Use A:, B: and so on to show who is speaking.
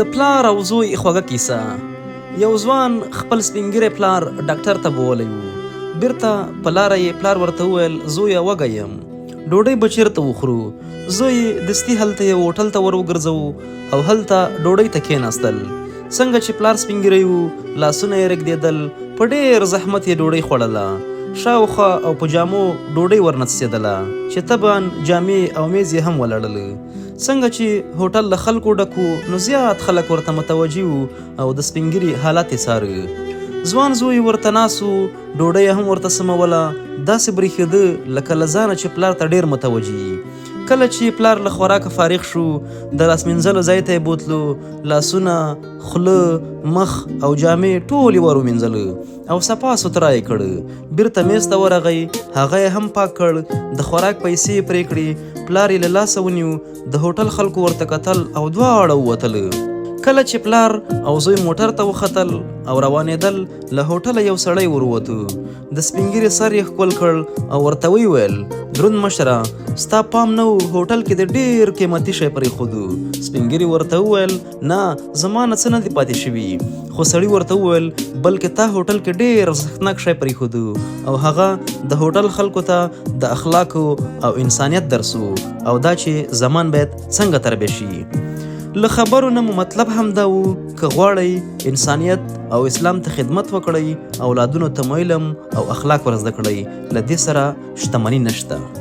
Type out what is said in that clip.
A: د پلار او زوی خوږه کیسه. یو ځوان خپل سپین ږیری پلار ډاکټر ته بوولی و. بیرته په لاره یې پلار ورته وویل، زویه وږی یم، ډوډۍ به چیرته وخورو؟ زوی یې دستي هلته یو هوټل ته ور وګرځوو او هلته ډوډۍ ته کیناستل. څنګه چې پلار سپین ږیری و، لاسونه یې رږدېدل، په ډېر زحمت یې ډوډۍ خوړله. شاوخوا او په جامو ډوډۍ ورنڅېدله چې طبعا جامې او میز یې هم ولړل. څنګه چې هوټل له خلکو ډک و، نو زیات خلک ورته متوجه وو او د سپین ږیري حالت یې څاره. ځوان زوی ورته ناست و، ډوډۍ یې هم ورته سموله، داسې برېښېده لکه له ځانه چې پلار ته ډېر متوجه وي. کله چې پلار له خوراکه فارغ شو، د لاس مینځلو ځای ته یې بوتلو، لاسونه، خوله، مخ او جامې ټول یې ور ومینځل او صفا سوتره یې کړ. بیرته میز ته ورغی، هغه یې هم پاک کړ، د خوراک پیسې یې پرې کړې، پلار یې له لاسه ونیو، د هوټل خلکو ورته کتل او دواړه ووتل. کله چې پلار او زوی موټر ته وختل او روانېدل، له هوټله یو سړی ورووتو، د سپین ږیري سر یې ښکل کړ او ورته ویې ویل، دروند مشره، ستا پام نه و، هوټل کې دې ډېر قیمتي شی پرېښودو. سپین ږیري ورته وویل، نه، زما نه څه نه دي پاتې شوي. خو سړي ورته وویل، بلکې تا هوټل کې ډېر ارزښتناک شی پرېښودو او هغه د هوټل خلکو ته د اخلاقو او انسانیت درس و او دا چې زمان باید څنګه تربیه شي. له خبرو نه مو مطلب هم دا و، که غواړئ انسانیت او اسلام ته خدمت وکړئ، اولادونو ته مو علم او اخلاق ور زده کړئ، له دې سره شتمني نشته.